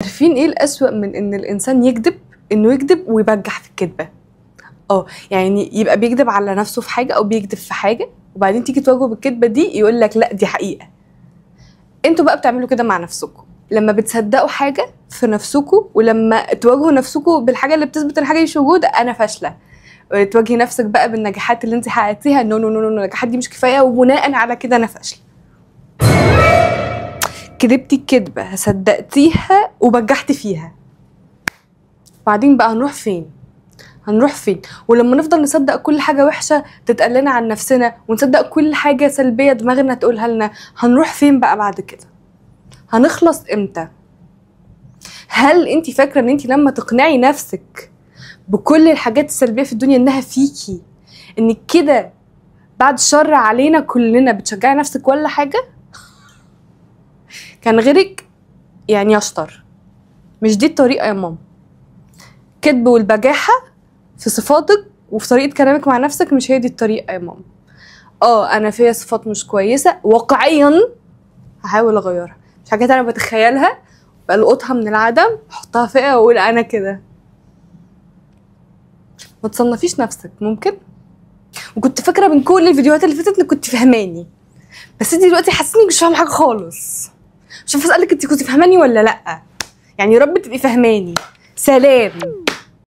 عارفين ايه الأسوأ من ان الانسان يكذب؟ انه يكذب ويبجح في الكذبة. يعني يبقى بيكذب على نفسه في حاجة او بيكذب في حاجة، وبعدين تيجي تواجهه بالكذبه دي يقول لك لا دي حقيقة. انتوا بقى بتعملوا كده مع نفسكم لما بتصدقوا حاجة في نفسكم، ولما تواجهوا نفسكم بالحاجة اللي بتثبت الحاجة دي مش موجودة، انا فاشلة. تواجهي نفسك بقى بالنجاحات اللي انت حققتيها، no no no no النجاحات دي مش كفاية، وبناء على كده انا فاشلة. كدبتي الكدبه، صدقتيها وبجحتي فيها. بعدين بقى هنروح فين؟ هنروح فين؟ ولما نفضل نصدق كل حاجة وحشة تتقال لنا عن نفسنا، ونصدق كل حاجة سلبية دماغنا تقولها لنا، هنروح فين بقى بعد كده؟ هنخلص امتى؟ هل انت فاكره ان انت لما تقنعي نفسك بكل الحاجات السلبية في الدنيا انها فيكي، انك كده بعد شر علينا كلنا بتشجعي نفسك ولا حاجة؟ كان غيرك يعني اشطر. مش دي الطريقة يا ماما. كذب والبجاحه في صفاتك وفي طريقه كلامك مع نفسك مش هي دي الطريقة يا ماما. انا فيا صفات مش كويسة واقعيا هحاول اغيرها، مش حاجات انا بتخيلها بلقطها من العدم احطها فيها واقول انا كده. ما تصنفيش نفسك ممكن. وكنت فاكره من كل الفيديوهات اللي فاتت انك كنت فهماني، بس انت دلوقتي حاسه انك مش فاهمه حاجة خالص. مش عارفه اسالك انت كنت فهماني ولا لا، يعني يا رب تبقي فهماني. سلام.